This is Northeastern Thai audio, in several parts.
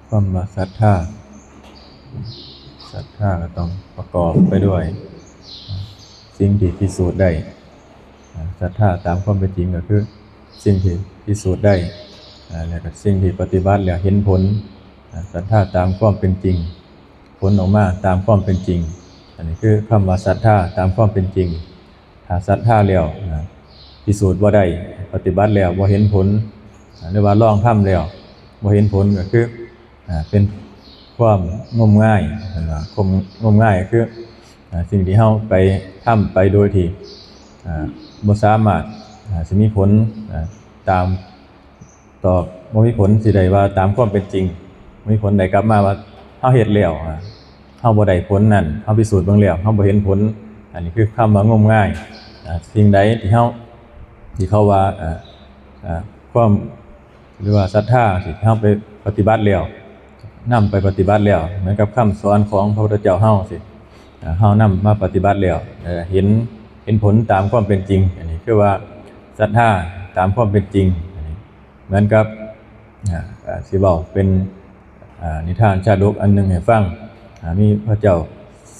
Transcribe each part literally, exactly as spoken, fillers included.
คำว่าศรัทธา ศรัทธาก็ต้องประกอบไปด้วย สิ่งที่พิสูจน์ได้ ศรัทธาตามความเป็นจริงก็คือสิ่งที่พิสูจน์ได้ แล้วก็สิ่งที่ปฏิบัติแล้วเห็นผล ศรัทธาตามความเป็นจริง ผลออกมาตามความเป็นจริง อันนี้คือคำว่าศรัทธาตามความเป็นจริง ถ้าศรัทธาแล้วนะ พิสูจน์บ่ได้ ปฏิบัติแล้วบ่เห็นผล หรือว่าลองทำแล้วบ่เห็นผลก็คือ อ่า เป็นความงมงาย เห็นว่าความงมงายก็คือ อ่า สิ่งที่เฮาไปทำไปโดยที่ อ่า บ่สามารถ อ่า สิมีผล อ่า ตาม ตอบ บ่มีผลสิได้ว่าตามความเป็นจริง บ่มีผลได้กลับมาว่าเฮาเฮ็ดแล้ว อ่า เฮาบ่ได้ผลนั่น เฮาพิสูจน์เบิ่งแล้วเฮาบ่เห็นผล อันนี้คือคำว่างมงาย อ่า สิ่งใดที่เฮา ที่เขาว่า อ่า อ่า ความ หรือว่าศรัทธาที่เฮาไปปฏิบัติแล้ว นำไปปฏิบัติแล้ว เหมือนกับคำสอนของพระพุทธเจ้าเฮาสิ อ่า เฮานำมาปฏิบัติแล้ว เอ่อ เห็น เห็นผลตามความเป็นจริง อันนี้คือว่าศรัทธาตามความเป็นจริง อันนี้เหมือนกับ อ่า อ่า สิเว้าเป็น อ่า นิทานชาดกอันหนึ่งให้ฟัง อ่า มีพระเจ้า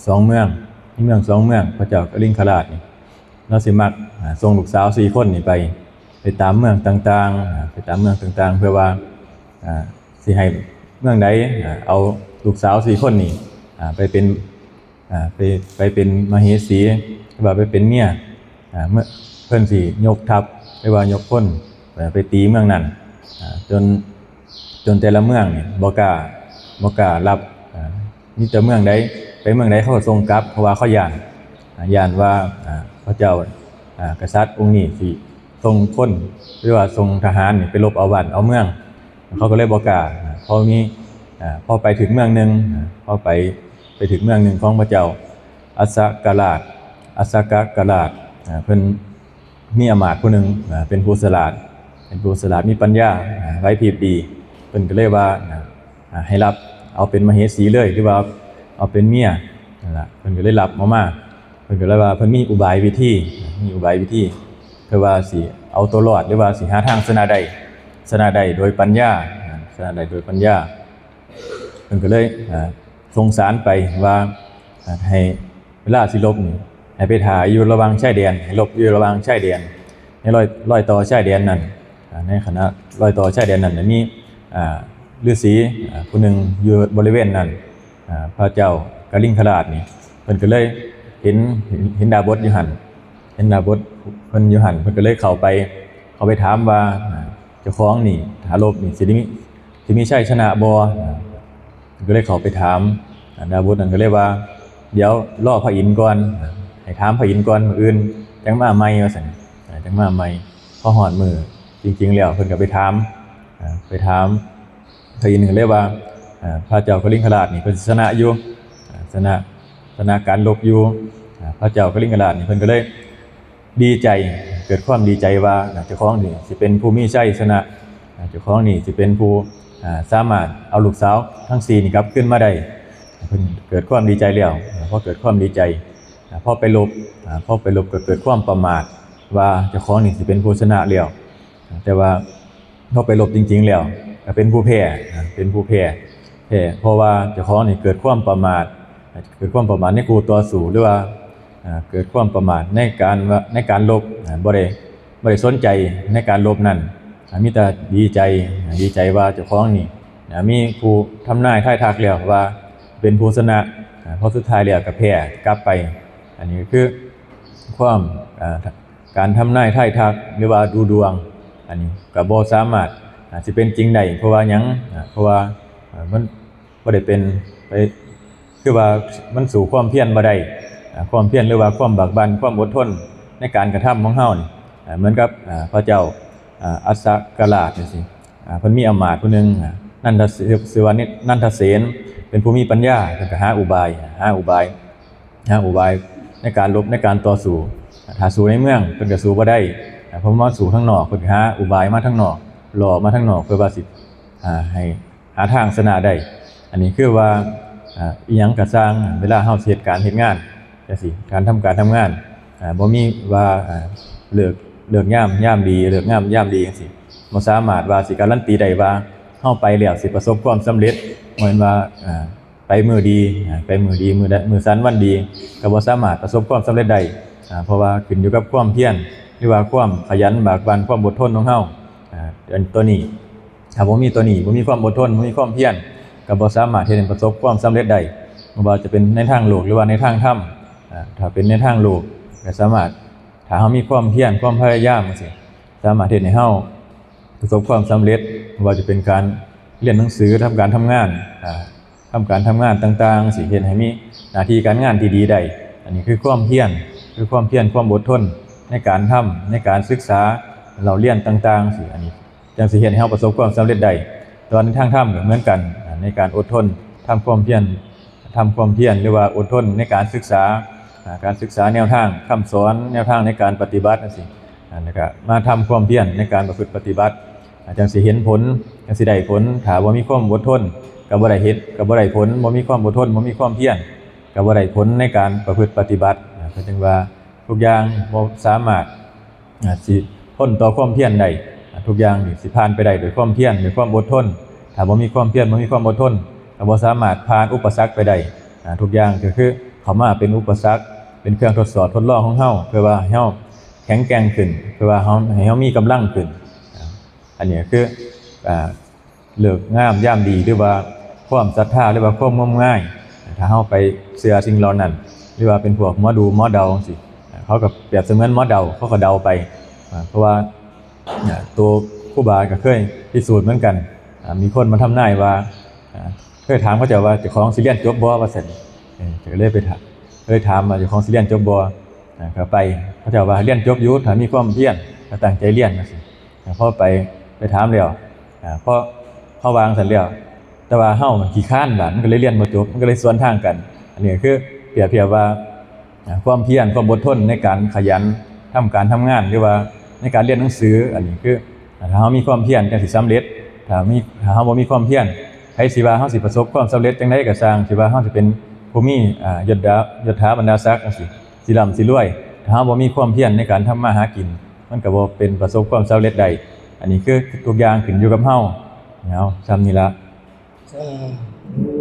สองเมือง มีเมืองสองเมือง พระเจ้ากลิงคราชนี่ ลาวสิมัก อ่า ส่งลูกสาวสี่คนนี่ไป ไปตามเมืองต่างๆ อ่า ไปตามเมืองต่างๆ เพื่อว่า อ่า สิให้เมืองใด อ่า เอาลูกสาวสี่คนนี่ อ่า ไปเป็น อ่า ไป ไปเป็นมเหสี หรือว่าไปเป็นเมีย อ่า เมือง เพิ่นสิยกทัพ หรือว่ายกพล อ่า ไปตีเมืองนั้น อ่า จน จนแต่ละเมืองนี่บ่กล้า บ่กล้ารับ อ่า มีแต่เมืองใด ไปเมืองใดเขาก็ส่งกลับ เพราะว่าเขาย้าน อ่า ย้านว่า อ่า พระเจ้า อ่า กษัตริย์องค์นี้สิส่งคน หรือว่าส่งทหารนี่ไปรบเอาบ้านเอาเมือง เขาก็เลยบ่กล้า อ่า พอมี อ่า พอไปถึงเมืองหนึ่ง อ่า พอไป ไปถึงเมืองหนึ่งของพระเจ้าอัสสกราช อัสสกราช อ่า เพิ่น มีอำมาตย์ผู้หนึ่ง อ่า เป็นผู้ฉลาด เป็นผู้ฉลาดมีปัญญา อ่า ไหวพริบดี เพิ่นก็เลยว่า อ่า อ่า ให้รับเอาเป็นมเหสีเลย หรือว่าเอาเป็นเมียนั่นล่ะ เพิ่นก็เลยรับเอามา เพิ่นก็เลยว่าเพิ่นมีอุบายวิธี มีอุบายวิธี เพื่อว่าสิเอาตัวรอด หรือว่าสิหาทางชนะได้ ชนะได้โดยปัญญา อ่า ชนะได้โดยปัญญา เพิ่นก็เลย อ่า ส่งสารไปว่า อ่า ให้เวลาสิรบนี่ ให้ไปถ่าอยู่ระหว่างชายแดน ให้รบอยู่ระหว่างชายแดน ในรอย รอยต่อชายแดนนั่น อ่า ในขณะรอยต่อชายแดนนั่นน่ะมี อ่า ฤาษี อ่า ผู้หนึ่งอยู่บริเวณนั้น อ่า พระเจ้ากลิงคราชนี่ เพิ่นก็เลยเห็น เห็น เห็นดาบสอยู่หั่น เห็นดาบสเพิ่นอยู่หั่น เพิ่นก็เลยเข้าไป เข้าไปถามว่า อ่า เจ้าของนี่ ถ้ารบนี่สิได้มี สิมีชัยชนะบ่ อ่า ก็เลยเข้าไปถาม อ่า ดาบสนั่นก็เลยว่า เดี๋ยวรอพระอินทร์ก่อน อ่า ให้ถามพระอินทร์ก่อน มื้ออื่นจั่งมาใหม่ ว่าซั่น อ่า จั่งมาใหม่ พอฮอดมื้อจริงๆแล้ว เพิ่นก็ไปถาม อ่า ไปถาม พระอินทร์ก็เลยว่า อ่า พระเจ้ากลิงคราชนี่เพิ่นชนะอยู่ อ่า ชนะ ชนะการรบอยู่ อ่า พระเจ้ากลิงคราชนี่เพิ่นก็เลย ดีใจ เกิดความดีใจว่า อ่า เจ้าของนี่สิเป็นผู้มีชัยชนะ อ่า เจ้าของนี่สิเป็นผู้ อ่า สามารถเอาลูกสาวทั้งสี่นี่กลับคืนมาได้ เพิ่นเกิดความดีใจแล้ว อ่า พอเกิดความดีใจ อ่า พอไปรบ อ่า พอไปรบก็เกิดความประมาท ว่าเจ้าของนี่สิเป็นผู้ชนะแล้ว อ่า แต่ว่าพอไปรบจริงๆแล้ว ก็เป็นผู้แพ้ อ่า เป็นผู้แพ้ แพ้ เพราะว่าเจ้าของนี่เกิดความประมาท เกิดความประมาทในคู่ต่อสู้ หรือว่า อ่า เกิดความประมาทในการว่า ในการรบ อ่า บ่ได้ บ่ได้สนใจในการรบนั่น อ่า มีแต่ดีใจ อ่า ดีใจว่าเจ้าของนี่ อ่า มีผู้ทำนายทายทักแล้วว่าเป็นผู้ชนะ อ่า พอสุดท้ายแล้วก็แพ้กลับไป อันนี้ก็คือความ อ่า การทำนายทายทัก หรือว่าดูดวง อันนี้ก็บ่สามารถ อ่า สิเป็นจริงได้ เพราะว่าหยัง อ่า เพราะว่า อ่า มัน บ่ได้เป็นไป คือว่ามันสู้ความเพียรบ่ได้ อ่า ความเพียรหรือว่าความบากบั่น ความอดทนในการกระทำของเฮานี่ อ่า เหมือนกับ อ่า พระเจ้า อ่า อัสสกราชจั่งซี้ อ่า เพิ่นมีอำมาตย์ผู้หนึ่ง อ่า นันทเส- ชื่อว่านิ- นันทเสน เป็นผู้มีปัญญา เพิ่นก็หาอุบาย หาอุบาย หาอุบายในการรบ ในการต่อสู้ ถ้าสู้ในเมืองเพิ่นก็สู้บ่ได้ อ่า พอมาสู้ทางนอก เพิ่นก็หาอุบายมาทางนอก หลอกมาทางนอก เพื่อว่าสิ อ่า ให้ หาทางชนะได้ อันนี้คือว่า อ่า อิหยังก็ซ่าง เวลาเฮาสิเฮ็ดการเฮ็ดงานจั่งซี้ การทำการทำงาน อ่า บ่มีว่า อ่า เลิก เลิกยาม ยามดี เลิกงาม ยามดีจั่งซี้ บ่สามารถว่าสิการันตีได้ว่า เฮาไปแล้วสิประสบความสำเร็จ บ่แม่นว่า อ่า ไปมื้อดี อ่า ไปมื้อดี มื้อใด มื้อสันวันดี ก็บ่สามารถประสบความสำเร็จได้ อ่า เพราะว่าขึ้นอยู่กับความเพียร หรือว่าความขยันบากบั่น ความอดทนของเฮา อ่า อันตัวนี้ ถ้าบ่มีตัวนี้ บ่มีความอดทน บ่มีความเพียร ก็บ่สามารถเฮ็ดให้ประสบความสำเร็จได้ บ่ว่าจะเป็นในทางโลก หรือว่าในทางธรรม อ่า ถ้าเป็นในทางโลก ก็สามารถ ถ้าเฮามีความเพียร ความพยายามจั่งซี้ สามารถเฮ็ดให้เฮาประสบความสำเร็จ บ่ว่าจะเป็นการเรียนหนังสือ ทำการทำงาน อ่า ทำการทำงานต่างๆ สิเฮ็ดให้มีหน้าที่การงานที่ดีได้ อันนี้คือความเพียร คือความเพียร ความอดทนในการทำ ในการศึกษา เล่าเรียนต่างๆ สิ อันนี้จั่งสิเฮ็ดให้เฮาประสบความสำเร็จได้ แต่ว่าในทางธรรมก็เหมือนกัน อ่า ในการอดทน ทำความเพียร ทำความเพียร หรือว่าอดทนในการศึกษา อ่า การศึกษาแนวทางคำสอน แนวทางในการปฏิบัติจั่งซี้ อ่า แล้วก็มาทำความเพียรในการประพฤติปฏิบัติ อ่า จั่งสิเห็นผล จั่งสิได้ผล ถ้าบ่มีความอดทน ก็บ่ได้เฮ็ด ก็บ่ได้ผล บ่มีความอดทน บ่มีความเพียร ก็บ่ได้ผลในการประพฤติปฏิบัติ อ่า ก็จึงว่าทุกอย่างบ่สามารถ อ่า สิทนต่อความเพียรได้ อ่า ทุกอย่างนี่สิผ่านไปได้ด้วยความเพียร ด้วยความอดทน ถ้าบ่มีความเพียร บ่มีความอดทน ก็บ่สามารถผ่านอุปสรรคไปได้ อ่า ทุกอย่างก็คือเข้ามาเป็นอุปสรรค เป็นเครื่องทดสอบทดลองของเฮา เพื่อว่าให้เฮาแข็งแกร่งขึ้น เพื่อว่าเฮา ให้เฮามีกำลังขึ้น อ่า อันนี้ก็คือ อ่า ฤกษ์งามยามดี หรือว่าความศรัทธา หรือว่าความงมงาย ถ้าเฮาไปเชื่อสิ่งเหล่านั้น หรือว่าเป็นพวกหมอดูหมอเดาจั่งซี้ เขาก็เปรียบเสมือนหมอเดา เขาก็เดาไป อ่า เพราะว่า อ่า ตัวครูบาก็เคยพิสูจน์เหมือนกัน อ่า มีคนมาทำนายว่า อ่า เคยถามเขาเจ้าว่าเจ้าของสิเรียนจบบ่ ว่าซั่น เออ ก็เลยไปถาม เลยถามว่าเจ้าของสิเรียนจบบ่ อ่า ก็ไป เขาเจ้าว่าเรียนจบอยู่ ถ้ามีความเพียร ก็ตั้งใจเรียนจั่งซี้ อ่า พอไป ไปถามแล้ว อ่า พอ พอวางซั่นแล้ว แต่ว่าเฮามันขี้คร้านบาด มันก็เลยเรียนบ่จบ มันก็เลยสวนทางกัน อันนี้ก็คือเปรียบเทียบว่า อ่า ความเพียร ความอดทนในการขยันทำการทำงาน หรือว่าในการเรียนหนังสือ อันนี้คือ อ่า ถ้าเฮามีความเพียรจั่งสิสำเร็จ ถ้ามี ถ้าเฮาบ่มีความเพียร ไผสิว่าเฮาสิประสบความสำเร็จจั่งใดก็ซ่าง สิว่าเฮาสิเป็นผู้มี อ่า ยศดา ยศถาบรรดาศักดิ์จั่งซี้ สิร่ำสิรวย ถ้าเฮาบ่มีความเพียรในการทำมาหากิน มันก็บ่เป็นประสบความสำเร็จได้ อันนี้คือทุกอย่างขึ้นอยู่กับเฮา เอา ซ่ำนี่ละ สาธุ